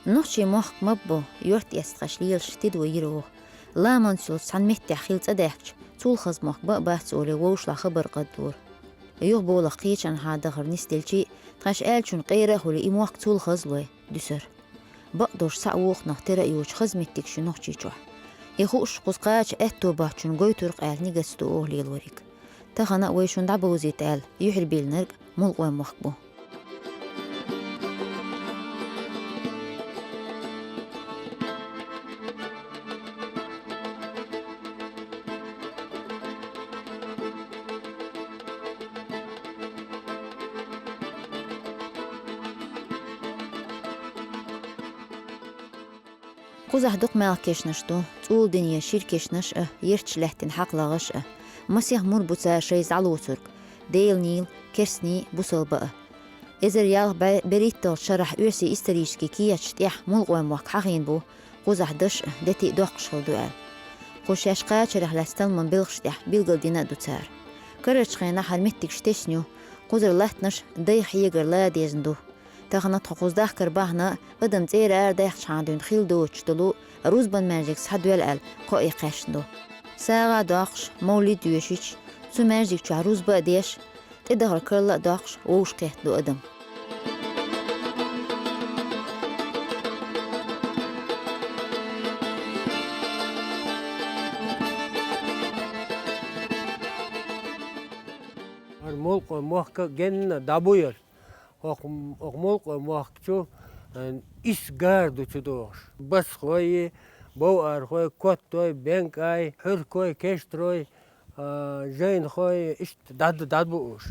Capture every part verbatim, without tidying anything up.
Нохчийн мохк ма бу, юрт эстхаш лелаш тидво йира оха. Ламанца йолча цхьан меттехь хила цӀа даьхкича, цул хаза мохк ба а бац олий вовшахтоха хабар къаддора. Юхаболах кхечанхьа дахар нисделчий, тхаьш аьллачун къера а хуьлий, и мохк цул хаза лой, дуьсар. Бакъдолуш цхьаъ вукху нах тера а йоцуш хаза меттигаш ю Нохчийчохь. И хууш кхуза кхача аьтто бахчун гойтуркъ аьлла нигат ду оха лелориг. Тахана а вай шуна дӀабовзийта аьлла, юьхьар биллинарг Мулкъой мохк бу. Кхузахь дукха мел кешнаш ду, цӀула динера шира кешнаш а, ерча лаьттина хьакхлагӀаш а. Масех мур бу цара шайза дӀалоцург: Делан нийла, керстаний, бусалба а. Эзар ялх бӀе берхӀитталгӀачу шарахь оьрсийн исторически кехаташ тӀехь Мулкъой мохк хьахийна бу, кхузахь даш а, дети а доккхуш хилла ду аьлла. Кху шаьш кхачарах лаьцна талламан белхаш тӀехь билгалдина а ду цара. Карарчу хенахь хӀара меттигаш тесна ю, кхузара латтанаш дайх хьегар ла дезна ду. Тахана тхо кхуза дахкар бахьана адам цӀера арадаьккхичхьана дуьйна хилла доцуш долу рузбан маьждиг схьадоьлла аьлла, кхоъ кхаьчна ду. СагӀа а доккхуш, мовлид а доьшуьйтуш, цу маьждиг чохь рузба а деш, тӀедахар карла а доккхуш, вовшахкхетта ду адам. ХӀара Мулкъой мохк генна дӀабуьйлуш. ХӀокху, хӀокху Мулкъой мохк чу, э, исс гар ду чу догӀуш. Басхой, бовархой, коттой, бенкӀай, хьуьркой, кештрой, а, жайнахой, иштта дӀад-, дӀадбу уьш.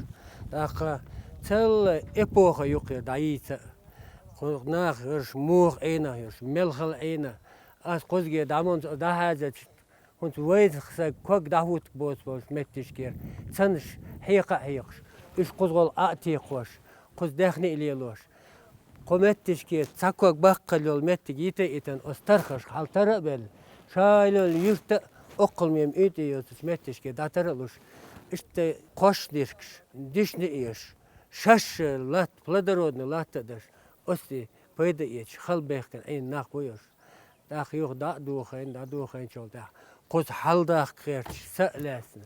ТӀаккха цхьа эпоха юкъера дӀайийца. Кху наха йолуш муха Ӏийна йолуш, мел хала Ӏийна. Ас кхузге дӀа ма дӀахьаьжча, хӀунца вайца сан ког дӀахӀуттуш боцуш болчу меттигашкара цанаш хьекха а хьекхаш, уьш кхузахула Ӏа а текхош, кхуза даьхни а лелош. Кху меттигашкара цхьа ког баккхалла йолу меттиг йита а йитина, оцу тархашка хьал тара а белла, шайла йолу юьрта а, оккхул мема уьйтӀа йоцучу меттигашкара дӀатара а луш, иштта кхош диркаш, дишна а еш, шаьш латта, плодородный латта а даш, оццул пайда эцаш, хала бехкана Ӏийна нах бу уьш. ТӀаккха юха дӀа а дохийна, дӀадохийначул тӀаьхьа кхуза хьал дахка гӀерташ, са а лаьцна,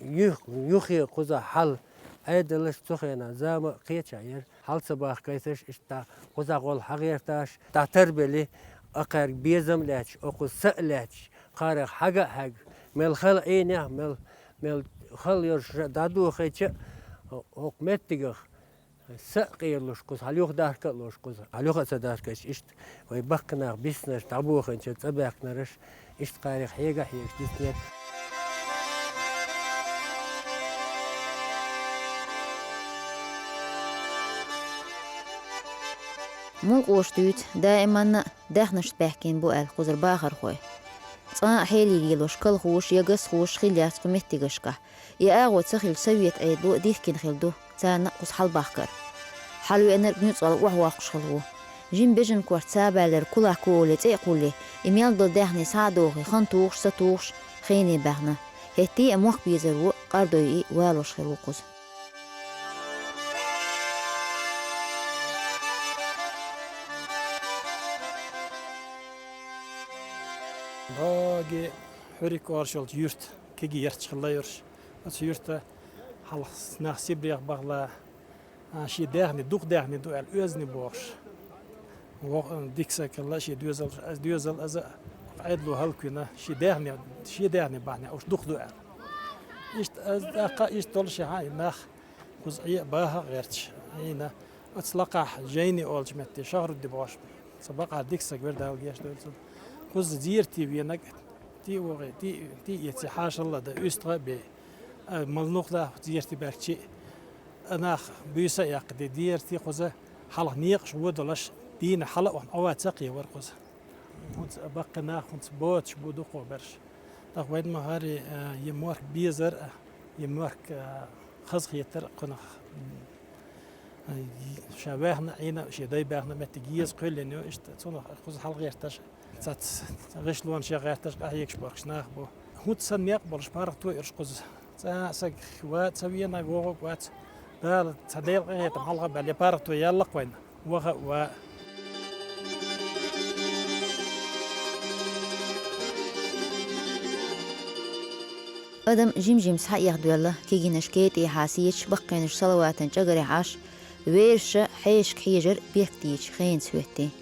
юх-, юххе кхуза хьал, Ӏедалш цу хенахь зама а кхечахь яра, хьал ца бахкийташ, иштта кхузахула хьагӀерташ, дӀатарбелла, кхаьрга безам а лаьтташ, окхуза са а лаьтташ, кхарах хьага а хьаьга, мел хала Ӏийнехь, мел, мел хала йолуш дӀадохийча а, хӀокху меттигах са а къелуш кхуза, хьал юха дахка а луш кхуза, хьал юха а ца дахкаш, иштта вай баккхий нах биснарш, дӀабохийначу цӀа баьхкинарш, иштта кхарах хьега а хьегаш диснера. Мулкъоша дуьйцу, даиманна а даьхнашца баьхкина бу аьлла кхузара бахархой. Цкъа а хьелий лелош калхоша я гасхоша хилла яц кху меттигашкахь. И агӀо ца хилча, совет Ӏедало дихкина хилла ду царна а кхуза хьал бахкар. Хьалавеанарг нуьцкъала охьавоккхуш хилла ву. Жима бежан корта ца баьллара кулак олий цӀе а кхуллий, и мел долу даьхни схьа а дохий, хан тухуш, са тухуш, хене баьхна. ХӀетте а мохк безаро къардойий валош хир ву кхуза. Боги хьуьрик оршалчу юрт кеги ярташ хилла йорш. Оцу юрта хьалха нах Сибрех бахла, а, шен даьхни, дукха даьхни ду аьлла, оьзне бохуш. Вох-, дика сакалла шен доьзал, аз доьзал аза Ӏедало хӀаллаквина, шен даьхни, шен даьхни бахьана уьш дукха ду аьлла. Иштта аз тӀаккха иштта долу шаьхьа и нах кхуза Ӏе а баха а гӀерташ, Ӏийна, оцу лакхахь Жайни олучу метте Шахрудди бохуш. Ца бакъахьара дика саг вер Дала геш дойла цунна. Кхуза зерате венаг, ти а вогӀий, ти, ти а эций, хьашалла а дан, уьстагӀа а бен. А, мала нух нах зерате баьхкичи а, нах буьйса а яккха де, зерате кхуза хьалха некъаш вон долуш, дийна хьала а вахана, Ӏован ца кхевара кхуза. ХӀунца баккхий нах, хӀунца боцуш бу дукхо берш. ТӀаккха вайн ма-, хӀара, а, я мохк безар а, я мохк, а, хазахетар а кхунах, м, а, ша ваьхна, Ӏийна, шен дай баьхна меттиг еза кхоьллина ю, иштта цунах кхуза хьалагӀерташ, цац гӀишлонаш гӀерташ къахьегаш бохкуш нах бу. ХӀунца санна некъ болуш паргӀато а ирш кхуза. Цкъа а саг ва ца венаг, вогӀург вац. Дала цхьа Делан къинхетам хьалха а баьлла, я паргӀато яллакх вайна, ваха а ва. Адам жим-жим схьаэхдоьлла, кегийнаш кӀеззига сеча, баккхийнаш салаватан чӀагарехь Ӏаш, вераша хьешашка хьежар бехктечу хенца хӀоьттина.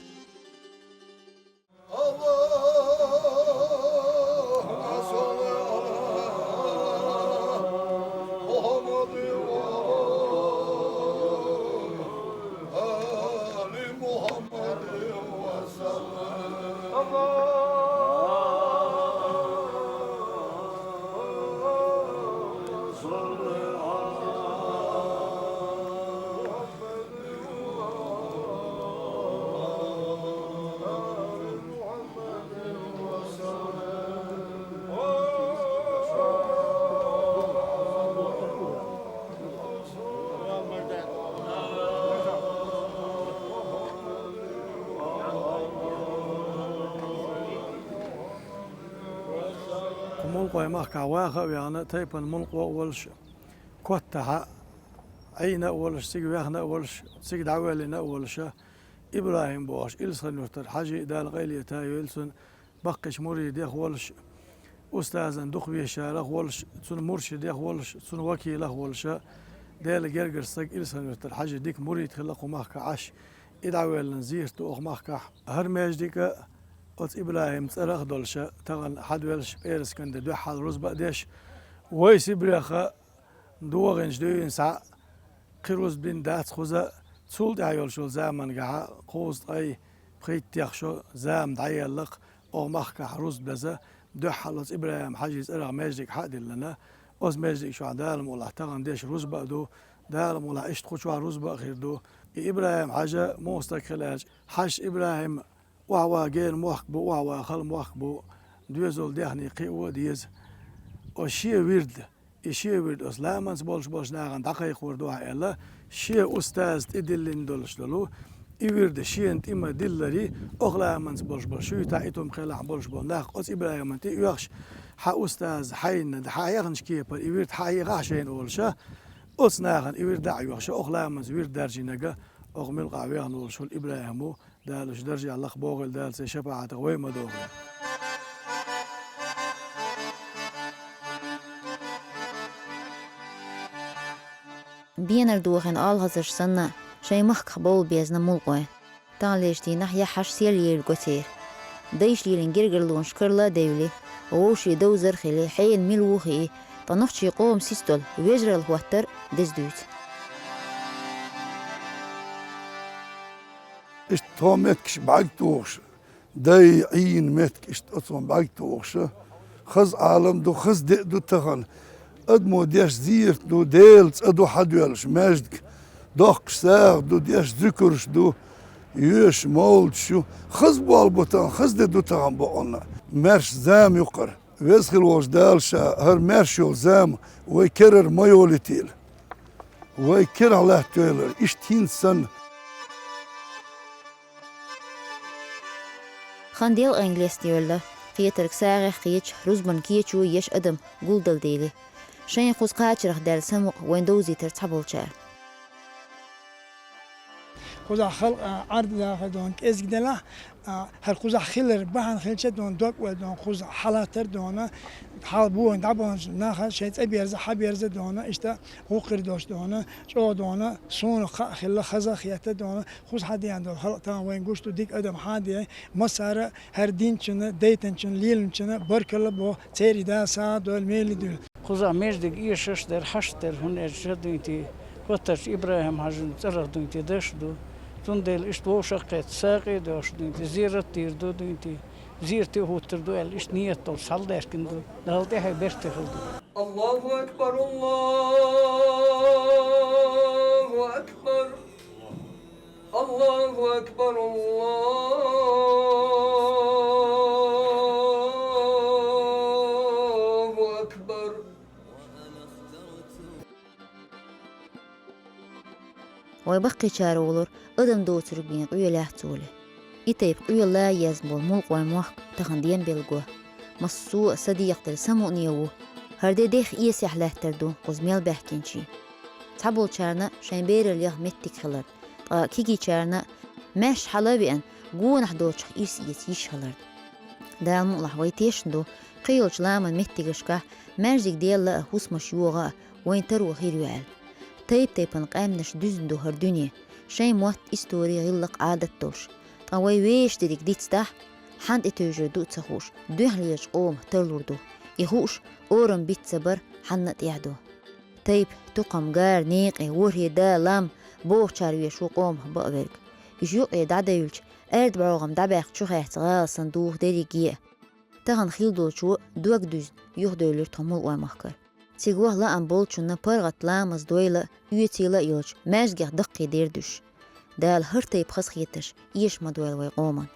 Кху мулкъой махкахь ваха а ваьхна, тайпана мулкъо а волуш, коттахь Ӏийна а волуш, цига ваьхна а волуш, цига дӀавоьллина а волуша, ИбрахӀим бохуш, Илсхан-Юьртара Хьажи, Дала къайле тайойла цунна, баккхийчу муридех волуш, устазан дукхавезачарах волуш, цуьнан муршидех волуш, цуьнан вакилах волуша, Делан гергара стаг Илсхан-Юьртара Хьажи дика мурид хилла кху махкахь Ӏаш, и дӀавоьллина зерат ду оха махкахь. ХӀара маьждиг а оцу ИбрахӀиман цӀарах а долуша, тахана хьадоьллуш, пӀераскан де дуьххьал рузба а деш, вай Сибрех а догӀанчу дуьйна схьа кхин рузба дина дац кхуза, цул тӀаьхьа йолуш йолу заманахь кхузткъе пхийттех шо зама дӀаелла-кх, оха махкахь рузба даза, дуьххьал оцу ИбрахӀим-Хьаьжин цӀарах маьждиг хьа а диллина, оцу маьждиг чохь Дала мукъалахь тахана деш рузба а ду, Дала мукъалахь иштта кху чохь рузба а хир ду. И ИбрахӀим-Хьаьжа муха стаг хилла аьлча, Хьаьжас ИбрахӀим охьаван гена мохк бу, охьаван хала мохк бу, доьзал, даьхни кхио а деза. Оцу шен вирд, и шен вирд оцу ламанца болуш болчу нахана дӀакхайкхор ду ахь аьлла, шен устаза тӀедиллина долуш долу и вирд шена тӀе ма-диллара, оха ламанца болуш болу, шуьйтахь, итум кхелахь болуш болу нах оцу ИбрахӀимна тӀе а оьхуш, хьан устаза хьайна хьан хьехначу кепара и вирд хьан хьеха ахь шайна олуша, оцу нахана и вирд а йохуша, оха ламанца вирд даржийнарг, оха муьлххачу вехна волуш волу ИбрахӀим ву, Дала уьш даржехь лакхабохийла, Дала церан шапаӀатах вай ма дохийла. Бенара дохийна олхазарш санна, шайн махках бовла безна мулкъой. Таханлерчу дийнахь яххьаш сел ейла го церан. Дайша лелийна гергарлонаш карла а девлла, вовшийн довзар а хилла, хьенан мила ву хии, ткъа нохчийн къоман сица долу вежаралла хӀоттар а деза дуьйцу. Иштта тхо меттигаш бӀаьрг тухуш, дай Ӏийна меттиг иштта оцунна бӀаьрг тухуша, хаза Ӏалам ду, хаза де а ду тахана. Адамо деш зерат ду, Делан цӀа ду хьадоьллуш маьждиг, доккхуш сагӀа ду, деш зуькарш ду, йоьшуш мовлудаш ю. Хаза болх бу тахана, хаза де ду тахана бакъонна. Маьрша зама ю-кх хӀара. Веза хила волчу Дала Ша хӀара маьрша йолу зама вай керара ма йолийтийла. Вай керахь латтайойла иштта хӀинца санна. Хан делкъенга лестайойла, кхетарг сагӀех кхеташ, рузбан кечо еш адам гулдала дели. Шайн кхуза кхачарах даьлла самукъа вайн довзийтар цхьаболчара. Кхузахь халкъан Ӏарда дахар дона кӀезиг делахь, а, хӀара кхузахь хилар бахьана хилча дона, дог ойла дона, кхуза хьалаттар дона, хьал бохийна дӀабаханчу наха шайн цӀа берза, хьа берза дона, иштта гӀуллакх хир долуш дона, чӀогӀа дона, суна кхаъ хилла, хаза а хетта дона, кхуза хьадеана долу халкъ тахана вайн гуш ду, дика адам хьадеана, массара а хӀара динчунна, дайтанчунна, леланчунна баркалла боху, церан Дала сагӀа а дойла, мел а дуьйла. Кхузахь маьждиг эшаш дара, хьашт дара, хӀунда аьлча дуьйна те, коттарчу ИбрахӀим-Хьаьжин цӀарах дуьйна те даш ду. Цундела иштта вовшах а кхетта, сагӀа а доьшуш дуьйна те, зерат а дийр ду дуьйна те, зерате а хӀуттур ду аьлла, иштта ниет долуш хьалдаьхкина ду. Далла тӀаьхье беркате хуьлда. Аллаху акбар, Аллаху акбар. Аллаху акбар, Аллаху акбар. Вай баккхийчара олура, адам доцург бен къоьллехь цо ле. И тайпа къоьлла езна болу мулкъой мохк тахана денбелла го. Массо а са декъаделла самукъане ву. ХӀара де дехьа эсехь лаьттар ду кхуза мел баьхкинчийн. Цхьаболчарна шайн бераллех меттиг хиларна, ткъа кегийчарна маьрша хьала а веана, гонах доцчух ирс эца йиш хиларна. Дала мукъалахь вай тешна ду, кхыйолчу ламан меттигашкахь маьждиг делла а, хӀусамаш йогӀа а, вайн таро хир ю аьлла. Тайп-тайпана къаьмнаш дуьзна ду хӀара дуьне, шайн мотт, истори, гӀиллакх, Ӏадат долуш. Ткъа вай вешан дерриг дицдахь, хьанна тӀетевжар ду а ца хууш, дуьхьалерчу къомах тарлур ду. И хууш, орам биц ца бар хьанна а тӀехь ду. Тайпа, тукхам, гара, некъа, ворхӀе да, лам бохучара веш ву къомах бакъверг. Уьш юкъе дӀадевлча, аьрда бӀогӀам дӀабаьккхича чухаьцна гӀала санна духа дерриге а. Тахана хилла долчо дог дуьзна юхадевлира тхо мула оймахкара. Цига ваха лаам болчунна паргӀат ламаз дойла а, оьцийла а йолчу маьждигех даккхий дер дуьш. Дала хӀара тайпа хазахетарш эша ма дойла вай къоман.